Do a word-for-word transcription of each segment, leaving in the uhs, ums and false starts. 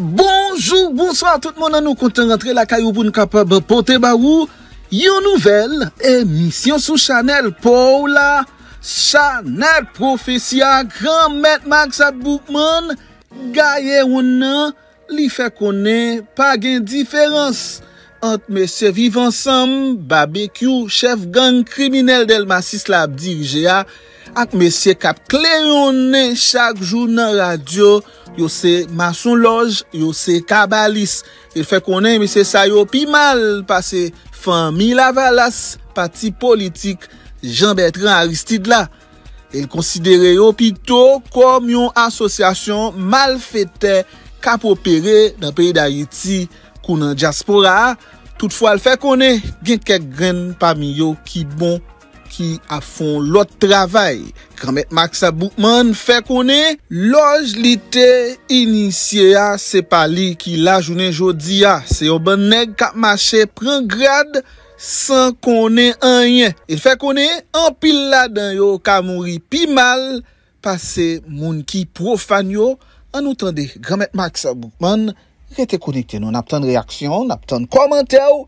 Bonjou, bonswa tout moun, nou kontan rantre lakay ou pou n kapab pote ba ou yon nouvèl emisyon sou chanèl pa w la, chanèl pwofesi a, Granmèt Max Boukman, gaye wonn nan, li fè konnen pa gen diferans ant mesye Viv Ansanm, Babekyou, chèf gang kriminèl Dèlma sis la ap dirije a, ak mesye k ap kleyonnen chak jou nan radyo, yo se masonlòj, yo se kabalis. Li fè konnen mesye sa yo pi mal pase Fanmi Lavalas, pati politik Jean Bertrand Aristide la. E l konsidere yo pito kòm yon asosyasyon malfetè k ap opere nan peyi Dayiti kou nan dyaspora a. Toutfwa, l fè konnen gen kèk grenn pami yo ki bon, ki ap fè yon lòt travay. Granmèt Max Boukman fè konnen lòj li te inisye a, se pa li ki la jounen jodi a. Se yon bann nèg k ap mache pran grad san konnen anyen. Li fè konnen anpil ladan yo ka mouri pi mal pase moun ki pwofàn yo. Ann nou tande Granmèt Max Boukman. Rete konekte nou. N ap tann reyaksyon w, n ap tann kòmantè w.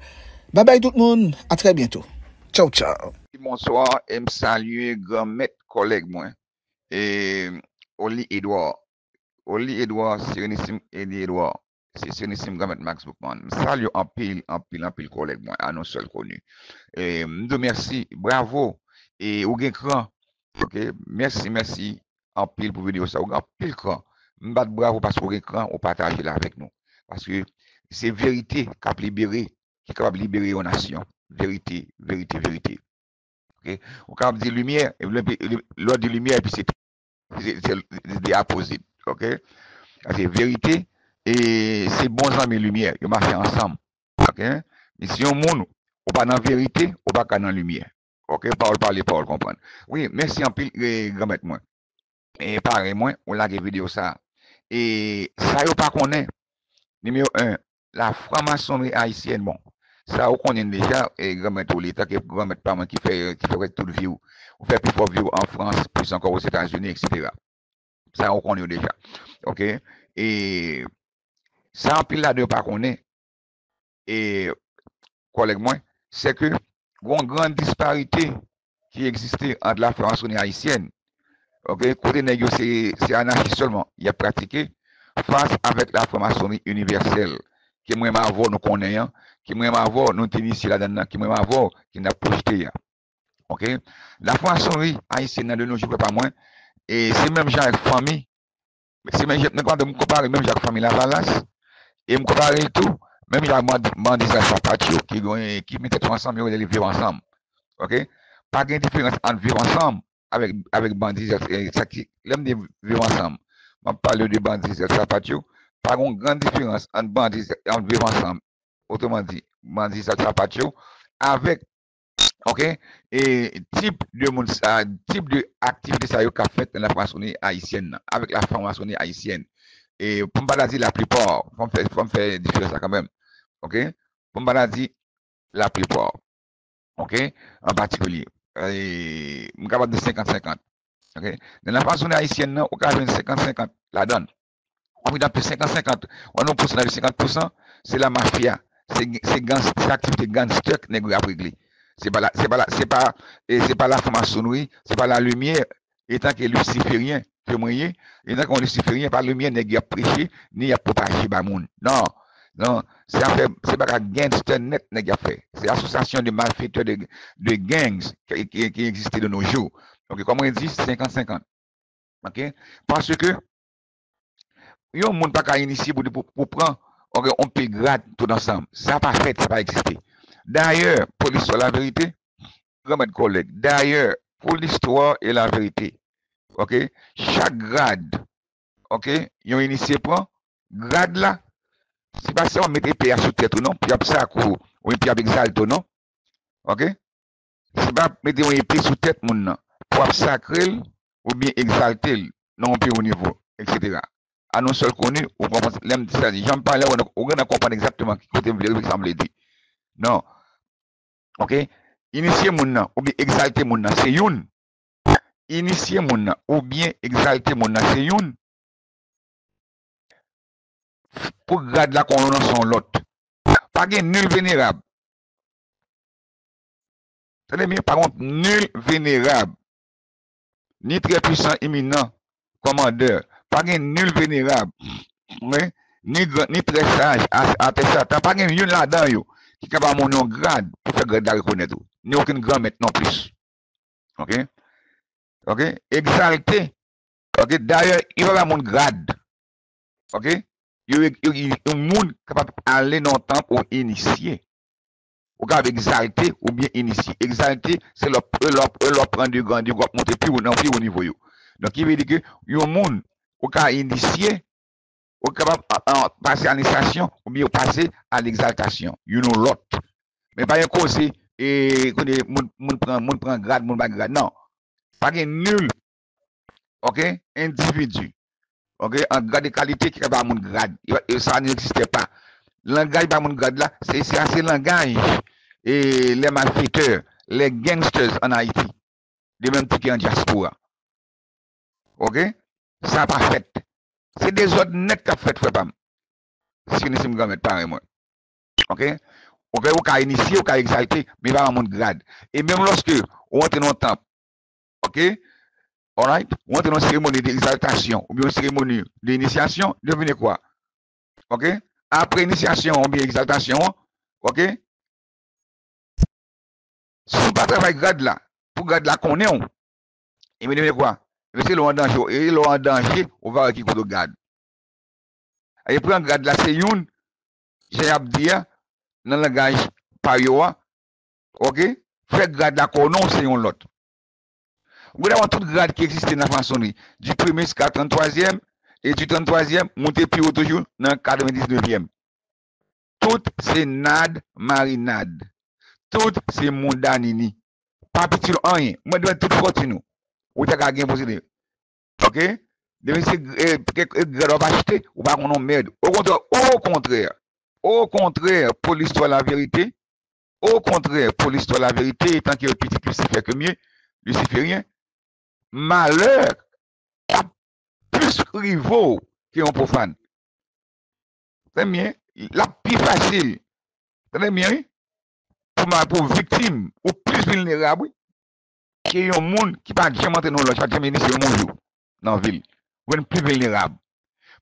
Babay tout moun. A trè byento. Tchaw, tchaw. Bonswa, e m salye Granmèt kòlèg mwen. E Oli Edouard. Oli Edouard, Serenissim Eli Edouard. Se Serenissim Granmèt Max Boukman. M salye w anpil, anpil, anpil kòlèg mwen, a non sèl koni. E m di w mèsi, bravo. E ou gen kran. Ok, mèsi, mèsi anpil pou videyo sa. Ou gen anpil kran. M bat bravo paske ou gen kran, ou pataje l avèk nou. Paske se verite k ap libere, ki kapab libere yon nasyon. Verite, verite, verite. Ok? Ou kapab di limyè, epi lè, lè, lè w di limyè, epi se, se, se, se the opposite. Ok? Sa se verite, e se bon zanmi limyè. Yo mache ansanm. Ok? Men si yon moun, ou pa nan verite, ou pa ka nan limyè. Ok? Pawòl pale, pawòl konprann. Wi, mèsi anpil, e, granmèt mwen. E, parenn mwen, ou lage videyo sa. E sa yo pa konnen, nimewo en, la franmasonri ayisyèn, bon, sa ou konnen deja, e granmèt ou li, tanke granmèt pa mwen ki fè, ki fè prèske tout vi w, ou fè pifò vi w an Frans, plis ankò Ozetazini, etsetera. Sa ou konnen yo deja. Ok? E sa anpil ladan yo pa konnen, e kòlèg mwen, se ke gon gran disparite ki egziste ant la franmasoni ayisyèn, ok, kote nèg yo se, se anachis sèlman y ap pratike, fas avèk la franmasoni inivèsèl, ke mwen menm avè w nou konnen an, ke mwen menm avè w nou te inisye ladan l nan, ke mwen menm avè w ke n ap pwojte a. Ok? La franmasoni ayisyèn nan de nos jours, frè pa mwen, e se menm jan avèk fanmi, se menm jan, men kòman m konpare l menm jan ak fanmi Lavalas, e m konpare l tou menm jan ak bandi, bandi zèl sapat yo, ki gen, ki met tèt yo ansanm, yo rele Viv Ansanm. Ok? Pa gen diferans ant Viv Ansanm avèk, avèk bandi zèl, e, sa ki, lè m di Viv Ansanm, m ap pale de bandi zèl sapat yo, pa gen yon gran diferans ant bandi zèl, ant Viv Ansanm, otreman di, bandi zèl sapat yo, avèk, ok, e tip de moun sa, tip de aktivite sa yo k ap fèt nan la franmasoni ayisyèn nan, avèk la franmasoni ayisyèn. E pou m pa ta di laplipa, fò m fè, fò m fè diferans la kanmenm. Ok? Pou m pa ta di laplipa. Ok? An patikilye. E m kapab di senkant senkant. Ok? Nan la franmasoni ayisyèn nan, ou ka jwenn senkant senkant ladan l. Anpil, anpil, senkant senkant. Ou wè, nan yon pousantaj de senkant pousan, se la mafya. Se, se gang, se aktivite gangster ke nèg yo ap regle. Se pa la, se pa la, se pa, e se pa la franmasonri, se pa la limyè, etanke lisiferyen ke mwen ye, etanke yon lisiferyen, pa limyè nèg y ap preche, ni y ap pwopaje ba moun. Non, non, se afè, se bagay gangster nèt nèg y ap fè. Se asosyasyon de malfetè, de, de gangs ki, ki, ki egziste de nos jours. Donk, kòm mwen di, senkant senkant. Ok? Paske yon moun pa ka inisye pou, pou, pou pran, ok, yon pil grad tout ansanm. Sa pa fèt, sa pa egziste. Dayè, pou listwa, laverite, granmèt kòlèg, dayè, pou listwa e laverite, ok, chak grad, ok, yon inisye pran, grad la, se pa sèlman met epe a sou tèt ou non, pou y ap sakre w, oubyen pou y ap egzalte w non. Ok? Se pa mete yon epe sou tèt moun nan pou ap sakre l oubyen egzalte l nan yon pi wo nivo, etsetera. A non sèl koni, ou konprann, lè m di sa, jan m pale a, ou gentan konprann egzakteman ki kote m vle rive, sa m vle di. Non. Ok? Inisye moun nan oubyen egzalte moun nan, se youn. Inisye moun nan oubyen egzalte moun nan, se youn. Pou grad la konnen w nan se yon lòt. Pa gen nil venerab. Tande byen, pa gen nil venerab. Ni trè pwisan, iminan, kòmandè. Pa gen nil venerab. Wi. Ni gran, ni trè saj, a, atè Satan. Pa gen youn ladan yo ki kapab moun yon grad pou fè grad la rekonèt ou. Ni okenn granmèt non plis. Ok? Ok? Egzalte. Ok? Dayè, yo pa ba moun grad. Ok? Yo, yo, yo, yon moun kapab ale nan yon tanp ou inisye. Ou kapab egzalte oubyen inisye. Egzalte, se lè w, lè w, lè w pran de grandi, w ap monte pi wo, nan pi wo nivo yo. Donk, ki vle di ke yon moun, ou ka inisye, ou kapab, a, a, pase a inisiyasyon, oubyen ou pase a legzaltasyon, youn ou lòt. Men pa gen koze, e, kote moun, moun pran, moun pran grad, moun pa grad. Non. Pa gen nil, ok, endividi, ok, an grad e kalite ki ka ba moun grad. Yo, yo, sa n'existe pas. Langaj ba moun grad la, se, se, se langaj, e, les malfaiteurs, les gangsters en Haïti. De menm tou ke an dyaspora. Ok? Sa pa fèt. Se dezòd nèt k ap fèt, frè pa m. Si ni sim granmèt parèy mwen. Ok? Ok, ou ka inisye, ou ka egzalte, men pa yon moun grad. E menm lòske ou antre nan yon tanp, ok? Alright? Ou antre nan yon seremoni de egzaltasyon, oubyen yon seremoni de inisyasyon, devine kwa? Ok? Apre inisyasyon oubyen egzaltasyon an, ok? Si w pa travay grad la, pou grad la konnen w, ebyen, devine kwa? Ebyen, se lè w an danje, e lè w an danje, ou va wè ki kote w gad. E pran grad la, se youn, jan y ap di a, nan langaj pa yo a, ok? Fè grad la konnen w se yon lòt. Ou gen dwa tout grad ki egziste nan franmasonri, du premier jusqu'à trente-troisième, e du trente-troisième, monte pi wo toujou nan quatre-vingt-dix-neuvième. Tout se nad marinad. Tout se mondanini. Pa itil anyen. Mwen dwe tout fòtin ou. Ou te ka gen posede. Ok? Depi se, eh, kèk, eh, grad w ap achte, ou pa konn yon mèd. Okontrè, okontrè, okontrè, pour l'histoire, la vérité, okontrè, pour l'histoire, la vérité, etan ke pitit Lisifè ke m ye, Lisiféryen, malè ap plis rive w ke yon pwofàn. Tande byen, l ap pi fasil. Tande byen, wi. Pou ma-, pou viktim, ou plis vilnerab, wi, ke yon moun ki pa t janm antre nan lòj, pa t janm inisye menm yon jou nan vi l. Ou vin pli vilnerab.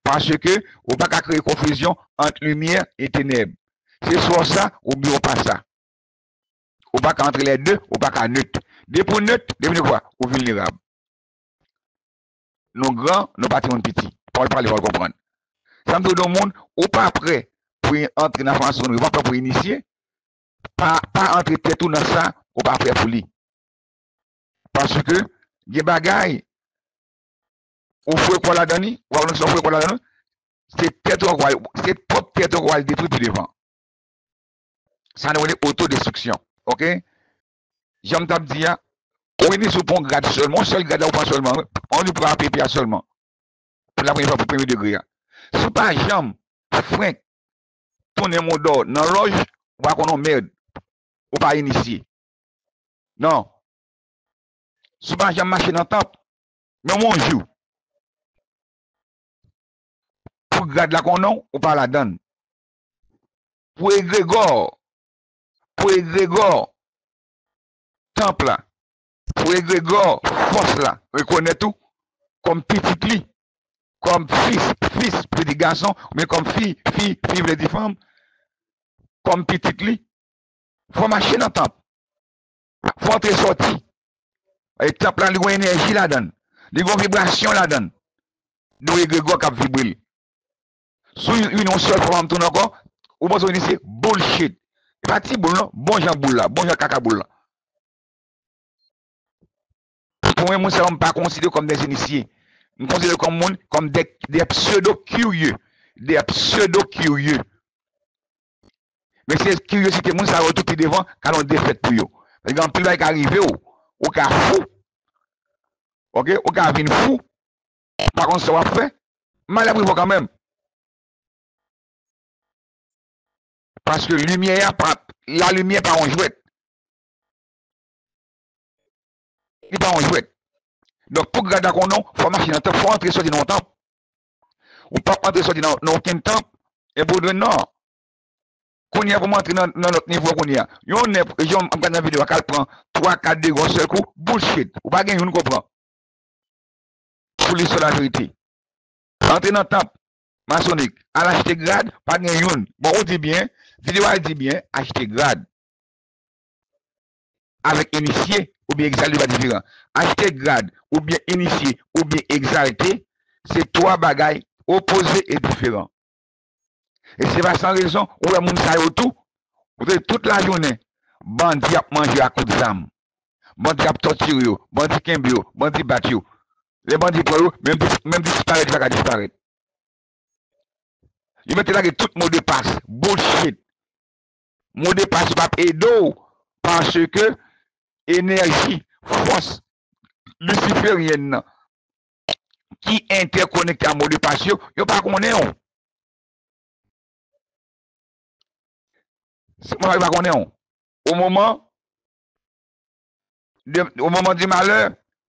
Paske ou pa ka kreye konfizyon ant limyè e tenèb. Se swa w sa, oubyen w pa sa. Ou pa ka antre lè de, ou pa ka nèt. Depi w nèt, depi nou kwa, ou vilnerab. Nou gran, nou pa timoun piti. Pawòl pale, pawòl konprann. Sa m di w de yon moun, ou pa prè pou antre nan franmasonri, ou pa prè pou inisye, pa, pa antre tèt ou nan sa ou pa prè pou li. Paske gen bagay, ou foure kwa ladan li, ou pa konnen si w foure kwa ladan li, se tèt ou ankò, se pwòp tèt ou ankò al detwi pi devan. Sa nou rele otodestriksyon. Ok? Jan m t ap di a, ou vini sou pon grad sèlman, yon sèl grad la ou pran sèlman, wi. Yon li pran A P P a sèlman. Pou la premye fwa, pou premye degre a. Si w pa janm frenk tounen modò nan lòj, ou pa konn yon mèd. Ou pa inisye. Non. Si w pa janm mache nan tanp, menm yon jou, pou grad la konnen w, ou pa ladan l. Pou egregò, pou egregò tanp la, pou egregò fòs la, rekonèt ou kòm pitit li, kòm fis, fis, pitit gason, oubyen kòm fi, fi, fi vle di fanm, kòm pitit li, fò w mache nan tanp. Fò w antre sòti. E tanp la, li gen enèji ladan l. Li gen vibrasyon ladan l. De egregò k ap vibre l. Si w vin yon sèl fwa, m tounen ankò, ou panse w inisye? Bullshit. E pa ti boul non, bon jan boul la, bon jan kaka boul la. Pou mwen, moun sa yo, m pa konsidere kòm des initiés. M konsidere kòm moun, kòm des, des pseudo-curieux. Des pseudo-curieux. Men se kiryozite moun sa yo tou pi devan ka yon defèt pou yo. Paske gen anpil bagay ka rive w, ou ka fou. Ok? Ou ka vin fou, pa konn sa w ap fè, malè ap rive w kanmenm. Paske limyè a pa, la limyè pa yon jwèt. Li pa yon jwèt. Donk, pou grad la konnen w, fò w mache nan tanp, fò w antre sòti nan yon tanp. Ou p ap antre sòti nan, nan okenn tanp, E pou w jwenn non. Kounye a pou m antre nan, nan lòt nivo kounye a. Yon nèg, jan m gade nan videyo a, k al pran twa, kat degrè yon sèl kou, bullshit. Ou pa gen youn k ou pran. Pou li sou laverite. Antre nan tanp masonik, al achte grad, pa gen youn. Bon, ou di byen, videyo a di byen, achte grad. Avèk inisye oubyen egzalte pa diferan. Achte grad oubyen inisye oubyen egzalte, se twa bagay opoze e diferan. E se pa san rezon, ou wè moun sa yo tou, ou te tout lajounen, bandi ap manje a kout zam. Bandi ap tòtire yo, bandi kenbe yo, bandi bat yo. Lè bandi pran yo, menm dis-, menm disparèt, yo pa ka disparèt. Yo mete lage tout mo de pas, bullshit. Mo de pas yo p ap ede w, paske enèji, fòs lisiferyèn nan ki entèkonekte a mo de pas yo, yo pa konnen w. Se mwen pa konnen w. O moman de, o moman di malè,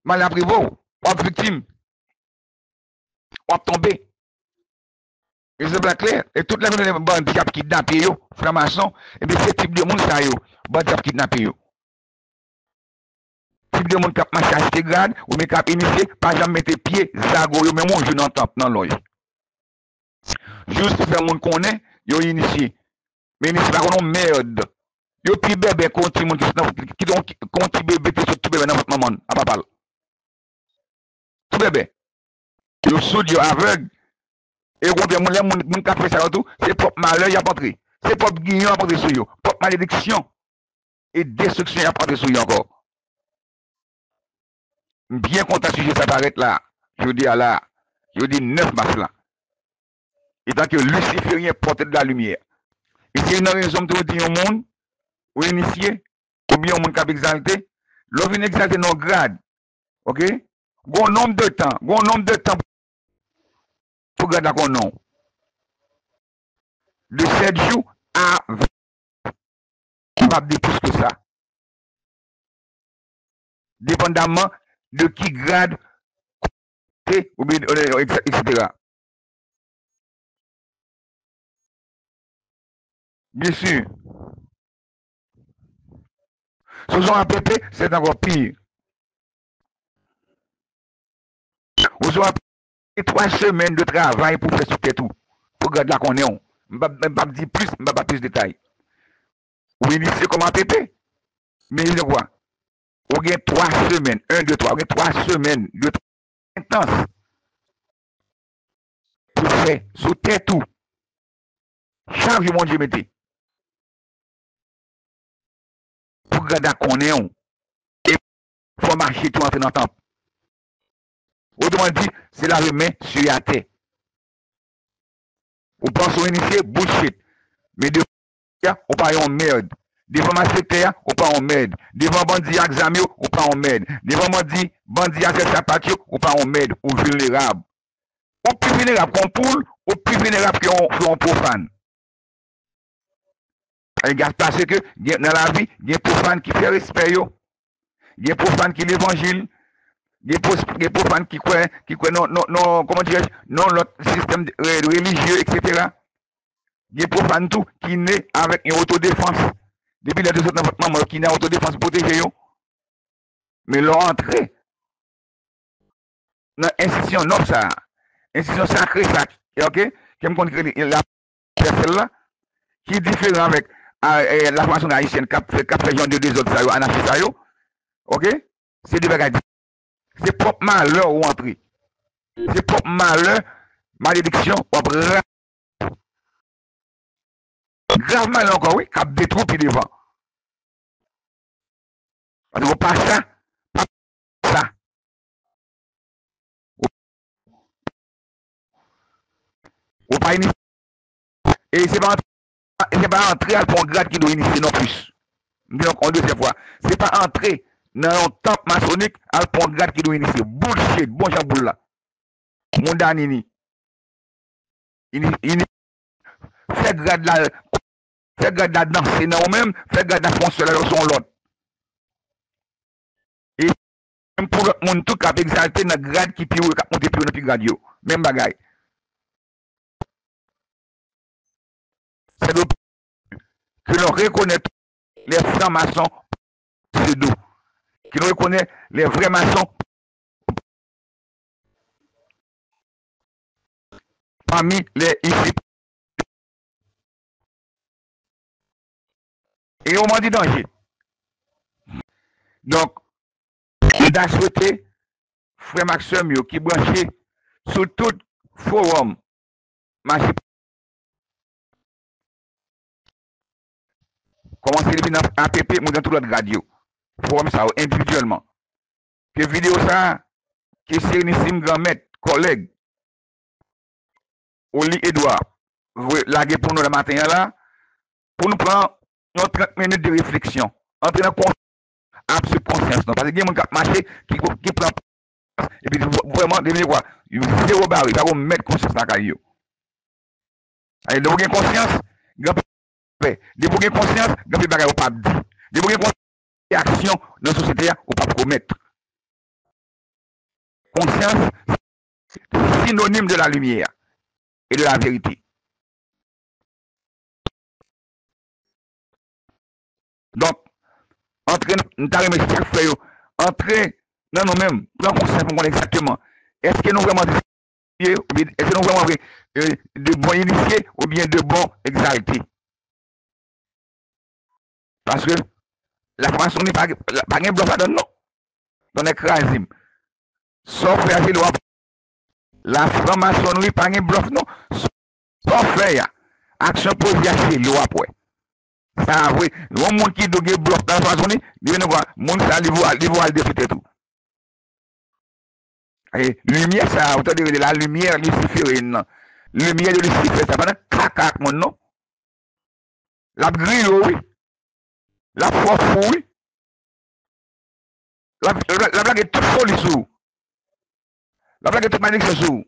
malè ap rive w. W ap viktim. W ap tonbe. Egzanp la klè. E tout lè nou gen bandi k ap kidnape yo, franmason, ebyen se tip de moun sa yo, bandi ap kidnape yo. Tip de moun k ap mache achte grad, oubyen k ap inisye, pa janm mete pye, zago yo, menm yon jou nan tanp, nan lòj. Jis fè moun konnen, yo inisye. Men inisye pa konn yon mèd. Yo pi bèbè ke yon timoun ki sot nan, ki, ki, ki, ke yon ti bebe te sot tou bèbè nan vant manman l, a papa l. Tou bèbè. Yo soud, yo avèg. E okontrè, moun, lè moun, moun k ap fè sa yo tou, se pwòp malè y ap antre. Se pwòp giyon ap antre sou yo. Pwòp malediksyon e destriksyon y ap antre sou yo ankò. M byen kontan sijè sa parèt la, jodi a la, jodi nèf mas la. Etanke Lisiferyen pòtè de la limyè. E se youn nan rezon m toujou di yon moun, ou inisye, oubyen yon moun k ap egzalte, lè w vin egzalte nan yon grad, oke? Gon nonb de tan, gon nonb de tan pou grad la konnen w. De sèt jou a ven, m p ap di plis ke sa. Depandaman de ki grad, kote, oubyen, etsetera. Byen si. Si w se yon A P P, se ankò pi. Ou se yon A P P, gen twa semèn de travay pou fè sou tèt ou, pou grad la konnen w. M p ap, m p ap di plis, m p ap ba plis detay. Ou inisye kòm A P P, men je kwa, ou gen twa semèn, en, de, twa, ou gen twa semèn de entans pou fè sou tèt ou. Chak jou Bondye mete. Pou grad la konnen w. E fò w mache tou antre nan tanp. Otreman di, se lave men, siye atè. Ou panse w inisye, bullshit. Men devan a, ou pa yon mèd. Devan malfektè a, ou pa yon mèd. Devan bandi ak zam yo, ou pa yon mèd. Devan bandi, bandi a sèl sapat yo, ou pa yon mèd. Ou vilnerab. Ou pi vilnerab ke yon poul, ou pi vilnerab ke yon, ke yon pwofàn. E gade, paske gen, nan lavi, gen pwofàn ki fè respè yo, gen pwofàn ki levanjil, gen pwos-, gen pwofàn ki kwè, ki kwè nan, nan, nan, kòman dirèj, nan lòt sistèm, e, relijye, etsetera. Gen pwofàn tou ki ne avèk yon otodefans. Depi lè yo sot nan vant manman yo, ki nan otodefans pwoteje yo. Men lè w antre nan enstitisyon nòb sa a, enstitisyon sakre sa a, oke, ke m konn rele la pèsèl la, ki diferan avèk, a, e, lafwamasonri ayisyèn k ap fè, k ap fè jan de dezòd sa yo, anarchi sa yo, oke, se de bagay di-, se pwòp malè ou antre. Se pwòp malè, malediksyon, w ap ra-, grav malè ankò, wi, k ap detwi w pi devan. Paske w pa sa, pa sa. Ou, ou pa inisye. E se pa antre, se pa antre al pran yon grad ki dwe inisye non plis. M di ankò yon dezyèm fwa. Se pa antre nan yon tanp masonik al pran yon grad ki dwe inisye. Bullshit, bon jan boul la. Moun danini. Ini, ini, fè grad la, fè grad la danse nan ou menm, fè grad la fè yon sèl avèk yon lòt. E menm pou lòt moun tou k ap egzalte nan grad ki pi wo, k ap monte pi wo nan pi grad yo. Menm bagay. que l'on reconnaît les francs-maçons pseudo, que l'on reconnaît les vrais maçons parmi les ici. E yon moman de danje. Donk, m ta swete frè m ak sè m yo ki branche sou tout forum mache kòmanse depi nan A P P, monte nan tout lòt grad yo. Forum sa yo, endividyèlman. Ke videyo sa, ke Serenisim Granmèt, kòlèg, Oli Edouard, voye lage pou nou nan maten an la, pou nou pran yon trant minit de refleksyon. Antre nan konsyans, absòb konsyans nou. Paske gen moun k ap mache, ki, ki pran epi vrèman, devine kwa, yo zewo bare, pa gen mèt konsyans lakay yo. Depi w gen konsyans, gen anpil pè. Depi w gen konsyans, gen anpil bagay ou p ap di. Depi w gen konsyans, aksyon nan sosyete a, ou p ap komèt. Konsyans, se sinonim de la lumière et de la vérité. Donk, antre, m ta renmen chak frè yo, antre nan nou menm, pran konsyans pou n konn egzakteman, èske nou vrèman de serye, oubyen èske nou vrèman vre, e, de bon inisye, oubyen de bon egzalte? Paske lafranmasonri pa, pa gen blòf ladan l non. Tonnè kraze m. Sa w fè a se lwa. Lafranmasonri pa gen blòf non. Sa w fè a, aksyon poze a se lwa pou wè. Sa vre. Yon moun ki di w gen blòf nan lafranmasonri, li vin kwa, moun sa li vo, li vo al detwi tèt ou. E limyè sa a, ou tande yo rele la limyè lisiferen nan. Limyè de Lisifè sa pa nan kaka ak moun non. L ap griye w wi. L ap fè w fou wi. L ap, l ap, l ap lage tout foli sou ou. L ap lage tout malediksyon sou ou.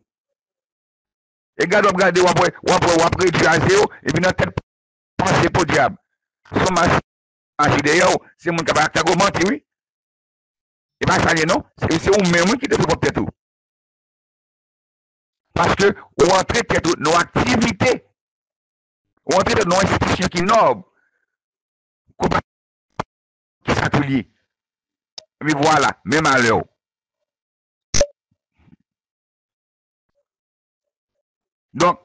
E gade w ap gade, w ap wè, w ap wè, w ap redui a zewo, epi nan tèt panse podyab. Se yon mas mache dèyè w, se moun k ap ak tag ou manti wi. E pa sa l ye non, se, se ou menm wi ki detwi pwòp tèt ou. Paske ou antre tèt ou nan aktivite, ou antre tèt ou nan enstitisyon ki nòb. Konpa-, ki sa tou l ye? Epi vwala, men malè w. Donk,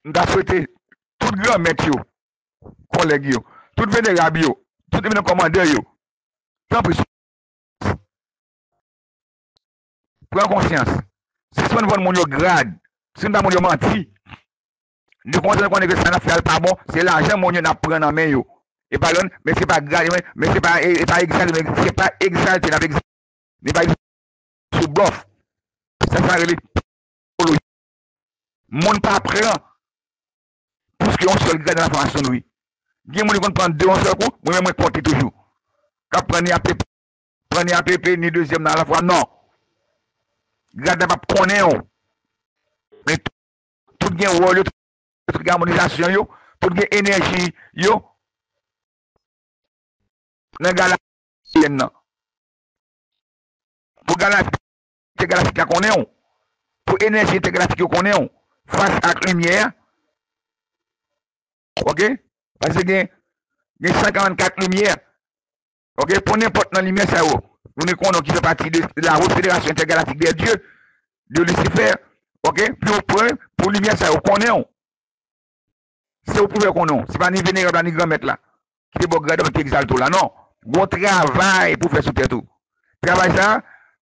m ta swete tout granmèt yo, kòlèg yo, tout venerab yo, tout eminans kòmandè yo, tanpri, pran konsyans. Sispann vann moun yo grad, sispann ba moun yo manti. Nou kòmanse konnen ke sa n ap fè a l pa bon, se lajan moun yo n ap pran nan men yo. E pa lòn, men se pa grad, men, men se pa, e, e pa egzalte, men se pa egzalte n ap egzalte. Li pa sou blòf. Sa sa rele psikoloji. Moun pa pran plis ke yon sèl grad nan lafranmasonri. Gen moun ki konn pran de yon sèl kou, mwen menm mwen konte toujou. K ap pran ni A P P, pran ni A P P, ni dezyèm nan alafwa, non. Grad la p ap konnen w. Men tout gen wòl yo, tout gen amònizasyon yo, tout gen enèji yo nan galaksi nan. Pou galaksi entègalaktik la konnen w, pou enèji entègalaktik yo konnen w, fas ak limyè a, oke? Paske gen, gen san karannkat limyè. Oke, pou nenpòt nan limyè sa yo, nou konnen ki fè pati de la haute fédération intergalactique des dieux, de Lucifer, oke, pou, pou, pou limyè sa yo konnen w. Se ou pou fè konnen w. Se pa ni venerab la, ni granmèt la ki te ba w grad la, ki egzalte w la, non. Gon travay pou fè sou tèt ou. Travay sa,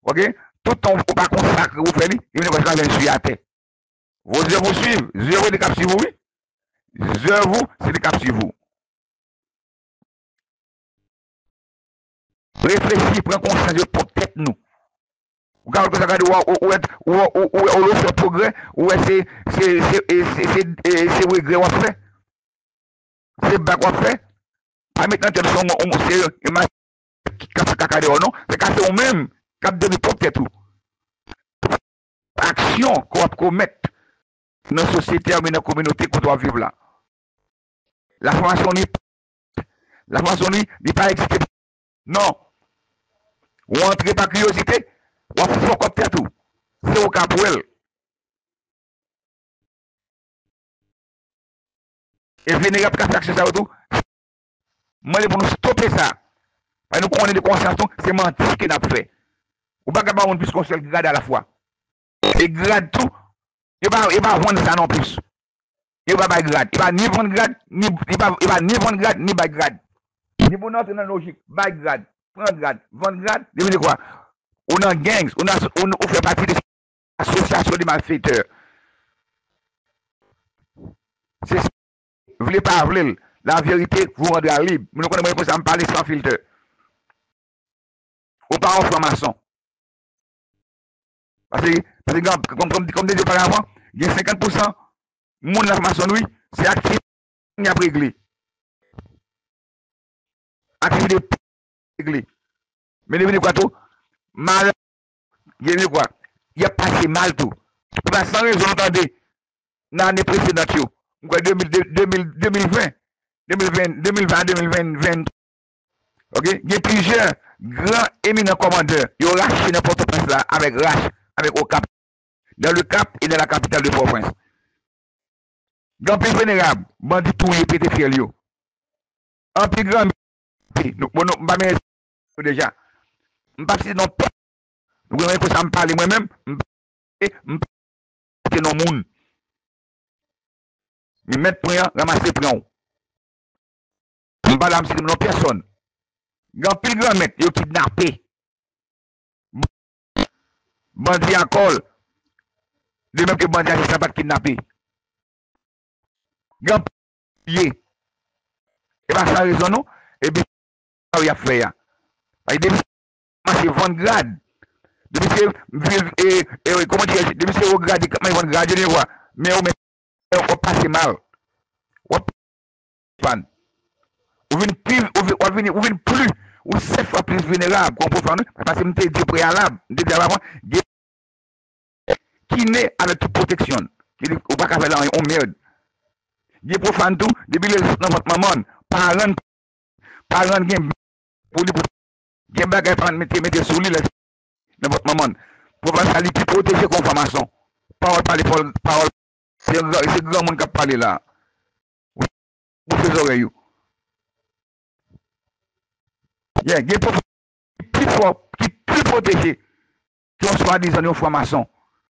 oke, tout tan ou pa konsakre ou fè li, li vin wè sa vin sou atè. Vos œuvres vous suivent. Zèv ou se li k ap swiv ou, wi. Zèv ou se li k ap swiv ou. Reflechi, pran konsyans de pwòp tèt nou. Ou ka wè konsa, gade, ou wè, ou wè, ou wè, ou wè, ou wè, ou wè w fè pwogrè, ou wè se, se, se, e, se, se, e, se regrè w ap fè. Se bak w ap fè. Pa met nan tèt ou se yon, se yon, yon ki ka fè kaka deyò, non. Se ka se ou menm k ap detwi pwòp tèt ou. Aksyon ke w ap komèt nan sosyete a oubyen nan kominote kote w ap viv la. Lafranmasonri, lafranmasonri, li pa egziste. Non. Ou antre pa kiryozite, w ap fè w kòb tèt ou. Se ou k ap wè l. E Venerab ka fè aksyon sa yo tou. Mwen mande pou nou stope sa. Paske nou konnen de konsyans nou, se manti ke n ap fè. Ou pa ka ba yon moun plis ke yon sèl grad alafwa. E grad tou, yo pa, yo pa vann sa non plis. Yo pa bay grad. Yo pa ni vann grad, ni, yo pa, yo pa ni vann grad, ni bay grad. Ni pou nou antre nan lojik, bay grad, pran grad, vann grad, li vin di kwa? Ou nan gangs, ou nan, ou, ou fè pati de asosyasyon de malfetè. Se sa, vle pa vle, la vérité vous rendra libre. Moun yo konnen mwen konsa, m pale san filtè. Ou pa yon franmason. Paske, paske gen, kòm, kòm, kòm te di oparavan, gen senkant pousan moun nan franmasonri, se aktivite y ap regle. Aktivite regle. Men devine kwa tou, malè, devine kwa, y ap pase mal tou. Se pa san rezon nou tande nan ane presedan yo. M kwè de mil, de, de mil, de mil ven, de mil ven, de mil ven a de mil ven, ven, ok? Gen plizyè gran eminan kòmandè yo rache nan Pòtoprens la avèk rach, avèk Okap, dans le Cap et dans la capitale de Pòtoprens. Gen anpil venerab, bandi touye, pete fyèl yo. Anpil granmèt, nou, bon, nou, m pa menm yo deja. M p ap site non pèsonn. Nou konnen konsa m pale mwen menm, m pa, m pa site non moun. Men mèt pran an, ranmase pran w. M pa la m site non pèsonn. Gen anpil granmèt, yo kidnape. Bandi a kòl. De menm ke bandi a se sa pa t kidnape. Gen anpil ye. E pa san rezon non. Epi sa y ap fè a. Paske depi se vann grad. Depi se, e, e, kòman di, depi se wo grade k ap vann grad, yo vin vwa. Men ou menm, w ap pase mal. W ap pran. Ou vin pi, ou vin, w ap vini, ou vin pli, ou sèt fwa plis vilnerab ke yon pwofàn, wi. Paske m te di preyalab, m te di avan, gen ki ne avèk tout pwoteksyon. Ki di, ou pa ka fè l anyen, on mèd. Gen pwofàn tou, depi lè l sot nan vant manman l, paran l, paran l gen pou li, pou gen bagay paran l mete, mete sou li, lè nan vant manman l. Pwofàn sa li pi pwoteje ke yon franmason. Pawòl pale, pawòl, pawòl, se gran, se granmoun k ap pale la. Bouche zòrèy ou. Yeah, gen pwofàn ki pi fò, ki pi pwoteje ke yon swadizan yon franmason.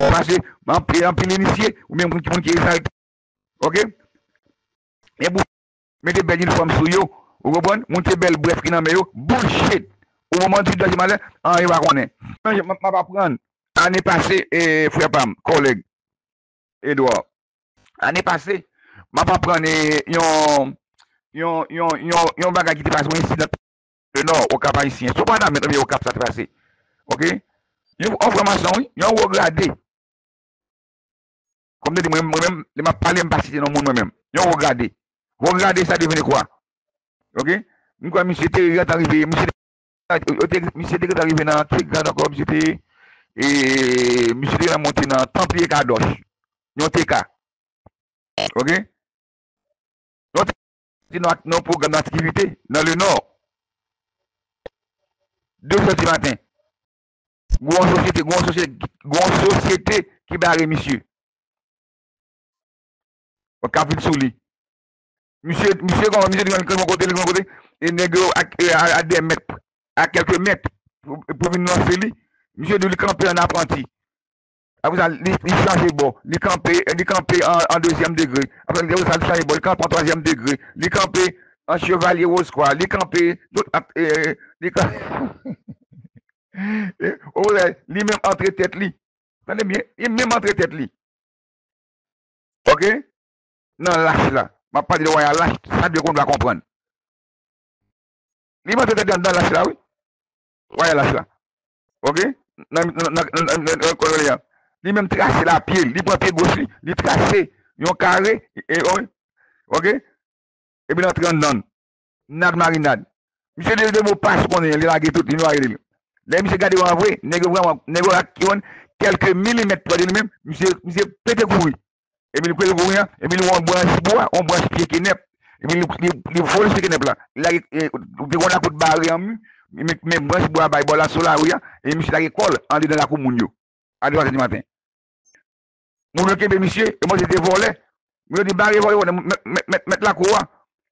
Paske anpil, anpil inisye, ou menm moun ki, moun ki egzaltan. Ok? Men pou mete bèl inifòm sou yo, ou konprann? Montre bèl brèf ki nan men yo, bullshit! Ou moman di dènye malè, anyen pa konnen. M, m ap aprann. Ane pase, e, frè pa m, kòlèg Edouard, ane pase, m ap aprann, e, yon, yon, yon, yon, yon bagay ki te pase, yon ensidan nan Nò, Okap Ayisyen. Se pa nan men, Okap sa te pase. Ok? Yon, yon franmason, wi, yon wo grade. Kòm te di, mwen, mwen menm, lè m ap pale, m pa site non moun mwen menm. Yon wo grade. Wo grade, sa devine kwa? Ok? M kwè misye te gentan rive, misye te, yo te, misye te gentan rive nan ki grad ankò, misye te, e, misye te gentan monte nan Tanpliye Kadòch. Yon T K. Ok? Yon T K te nan, nan pwogram aktivite nan le Nò. De zè di maten. Gwo sosyete, gwo sosyete, gwo sosyete ki bare misye. Yo ka vin sou li. Misye, misye kòman, misye te konn yon kote, li konn kote, e nèg yo ak, e, a, a de mèt, a kèlke mèt, pou, pou vin ranse li. Misye di li kanpe an apranti. Apre sa, li, li chanje bò. Li kanpe, li kanpe an, an dezyèm degre. Apre, apre sa, li chanje bò. Li kanpe an twazyèm degre. Li kanpe an chevalye Wozkwa. Li kanpe tout, e, li kanpe. E, ou wè, li menm antre tèt li. Tande byen, li menm antre tèt li. Ok? Nan lach la. M ap pale de wayal lach, sa dwe konn dwa konprann. Li antre tèt li anndan lach la, wi. Wayal lach la. Ok? Nan, nan, nan, nan, nan, nan, nan, li menm trase l a pye l, li pran pye goch li, li trase yon kare, e, e, ok? Epi l antre anndan l. Nad marinad. Misye de, de mo pas konnen, li lage tout, li nwari li. Lè misye gade yo an vre, nèg yo vrèman, nèg yo ak yon kèlke milimèt pran de li menm, misye, misye pete kouri. Epi li pete kouri an, epi li wè yon branch bwa, yon branch pye kenèp. Epi li, li, li vole sou kenèp la. Li lage, e, li te gen yon lakou bare an mi, men, men branch bwa bay bò la sou lari a, e misye lage kò l andedan lakou moun yo. A de zè di maten. Moun yo kenbe misye, yo panse se vòlè. Mwen yo di bare vòlè, vòlè, mèt, mèt, mèt, mèt lakou a.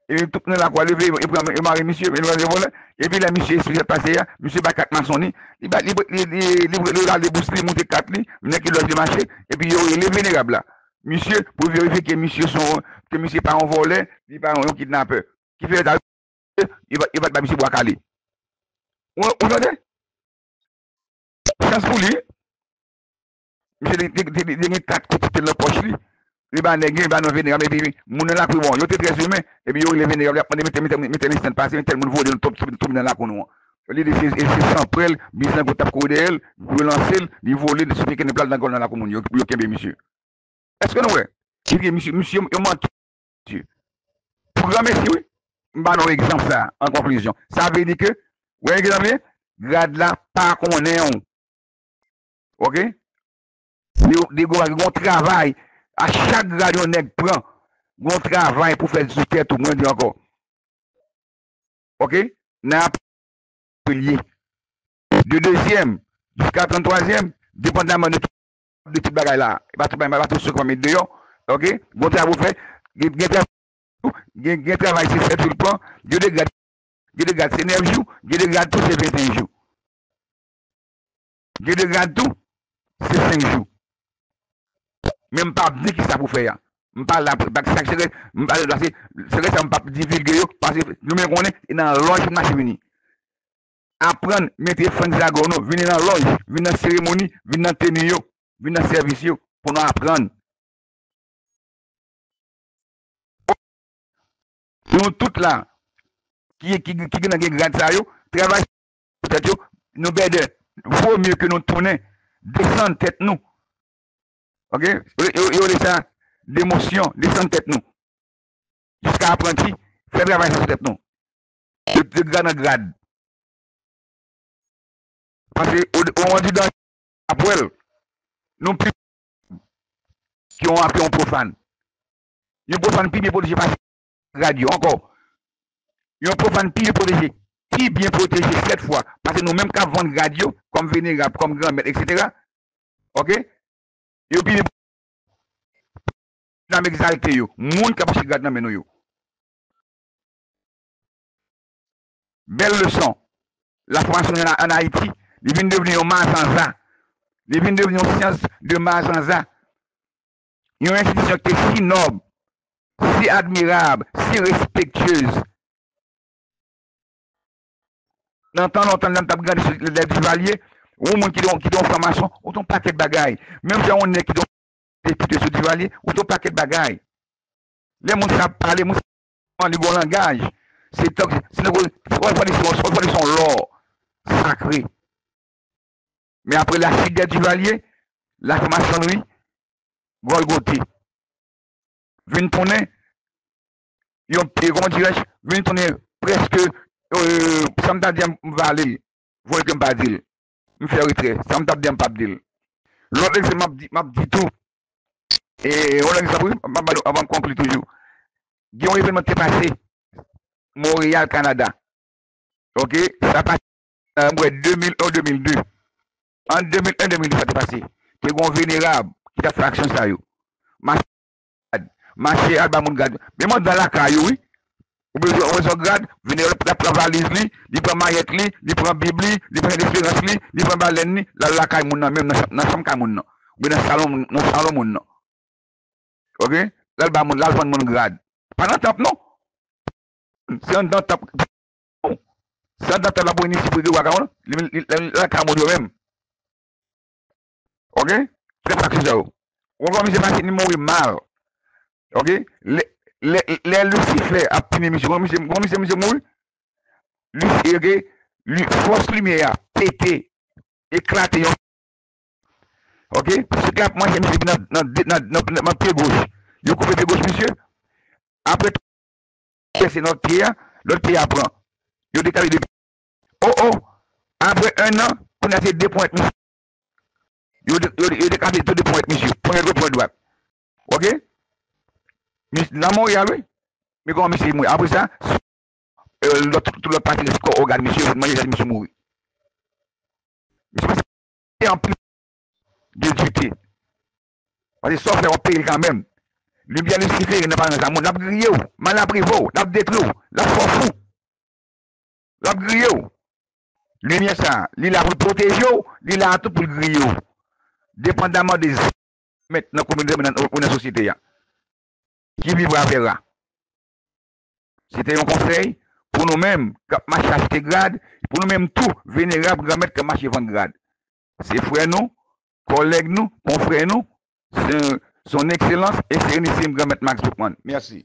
E tout moun nan lakou a leve, e pran, e mare misye, e mare vòlè. Epi lè misye esplike sa k pase a, misye bay kat mason li, li ba, li, li, li, li, li rale bous li, monte kat li, nèg ki lòj li mache, epi yo rele venerab la. Misye, pou verifye ke misye se yon, ke misye pa yon vòlè, li pa yon, yon kidnapè. Ki fè yo ta, yo pa, yo pa t bay misye bwa kale. Ou, ou tande? Chans pou li, wi. Misye te, te, te, te gen kat kout sitèl nan pòch li. Li ba nèg, li ba nan venerab, epi moun nan lakou, bon, yo te trè imen, epi yo rele venerab, y ap mande, mete, mete, mete, mete, pase, tèl moun vole, nou tonbe, tonbe, tonbe nan lakou nou an. Li di se, se san prèl, bizango t ap kouri dèyè l, relanse l, li vole, li sipike, li pral nan gòl nan lakou moun yo, pou yo kenbe misye. Èske nou wè? Epi misye, misye, yo manke. Pou granmesi, wi. M ba nou egzanp sa, an konklizyon. Sa vle di ke, wè egzanp li, grad la pa konnen w. Oke? Li, li gon, li gon travay. A chak grad yon nèg pran, gon travay pou fè sou tèt ou, mwen di ankò. Oke? Nan apre li ye. De dezyèm jiska tranntwazyèm, depandaman de, de tout bagay la. E pa tout bagay, e pa tout sou k ap met deyò. Oke? Gon travay pou fè, gen, gen travay, gen, gen travay se sèt jou l pran, gen de grad, gen de grad se nèf jou, gen de grad tou se venteyen jou. Gen de grad tou, se senk jou. Men m p ap di kisa pou fè a. M pa la, pa, sa k sekrè, m pa la, se sekrè sa m p ap divilge yo, paske nou menm konnen, e nan lòj pou n mache vini. Aprann, mete frenn zago nou, vini nan lòj, vin nan seremoni, vin nan teni yo, vin nan sèvis yo, pou nou aprann. Nou tout la, ki, ki, ki gen nan gen grad sa yo, travay sou tèt yo, nou bèdè. Vo mye ke nou tounen, desann tèt nou. Oke? Yo, yo, yo rele sa demosyon, desann tèt nou. Jiska apranti, fè travay sa sou tèt nou. De, de grad an grad. Paske, o, o, andidan, ap wè l, nou pi ke yon, ke yon pwofàn. Yon pwofàn pi byen pwoteje pase grad yo ankò. Yon pwofàn pi byen pwoteje, pi byen pwoteje sèt fwa pase nou menm k ap vann grad yo kòm venerab, kòm granmèt, etsetera. Oke? Yo pi byen, n ap egzalte yo. Moun k ap mache grad nan men nou yo. Bèl leson. Lafòmasyon an, an Ayiti, li vin devni yon mazanza. Li vin devni yon syans de mazanza. Yon enstitisyon ki te si nòb, si admirab, si respektyez. Nan tan lontan, lè m t ap grandi sou lè Divalye, yon moun ki te, ki te yon franmason, ou te yon pakèt bagay. Menm jan yon nèg ki te yon depite sou Divalye, ou te yon pakèt bagay. Lè moun sa ap pale, moun sa li gon langaj. Se tank, se tank, se tank, se tank, se tank lò sakre. Men apre la chute de Divalye, la fòmasyon li, Gòlgote. Vin tounen, yon, e, kòman dirèj, vin tounen prèske, e, sa m ta di a m vale l, vòlè ke m pa di l. M fè retrè, sa m t ap di a m p ap di l. Lòt egzanp m ap di, m ap di tou, e, yon lòt egzanp wi, m ap ba nou anvan m konkli toujou. Gen yon evènman ki te pase Monreyal, Kanada. Oke, sa pase nan, mwen, de mil en, de mil de. Ant de mil en, de mil de sa te pase. Te gen yon venerab ki t ap fè aksyon sa yo. Mache, mache al ba moun grad. Menm anndan lakay ou, wi. Ou bezwen, ou bezwen grad, venerab la pran valiz li, li pran mayèt li, li pran bib li, li pran esperans li, li pran balèn li, l al lakay moun nan, menm nan chanm, nan chanm kay moun nan. Oubyen nan salon, nan salon moun nan. Oke? L al ba moun, l al vann moun grad. Pa nan tanp, non. Se anndan tanp. Se anndan tanp la pou vin isi pou rete wa ka moun. Li, li, li, li lakay moun yo menm. Oke? Trè faktè sa yo. Ou konn misye pase, li mouri mal. Oke? Lè, lè, lè Lisifè ap pini misye, ou konn misye, ou konn misye, misye mouri? Li, oke? Li, fòs limyè a pete, eklate yon Oke? Sik la ap manje misye nan, nan, nan, nan, nan, nan pye goch. Yo koupe pye goch misye. Apre, pèse nan lòt pye a, lòt pye a pran. Yo deklare de, o, o, apre en an, kounye a se de ponyèt misye. Yo de, yo, yo deklare tou de ponyèt misye. Ponyèt goch, ponyèt dwat. Oke? Mis, nan Monreyal, wi. Men kòman misye mouri. Apre sa, e, lòt, tout lòt pati rès kò ògàn misye, yo manje tèt misye mouri. Misye pase anpil de dite. Paske sa w fè w ap peye l kanmenm. Limyè Lisiferen nan paran sa moun, l ap griye w, mal ap rive w, l ap detwi w, l ap fè w fou. L ap griye w. Limyè sa, li la pou l pwoteje w, li la tou pou l griye w. Depandaman de zam ou mèt nan kominote ou nan, ou nan sosyete a. Ki vivra verra. Se te yon konsèy pou nou menm k ap mache achte grad, pou nou menm tou venerab granmèt k ap mache vann grad. Se frè nou, kòlèg nou, konfrè nou, se, son ekselans e serenisim granmèt Max Boukman. Mèsi.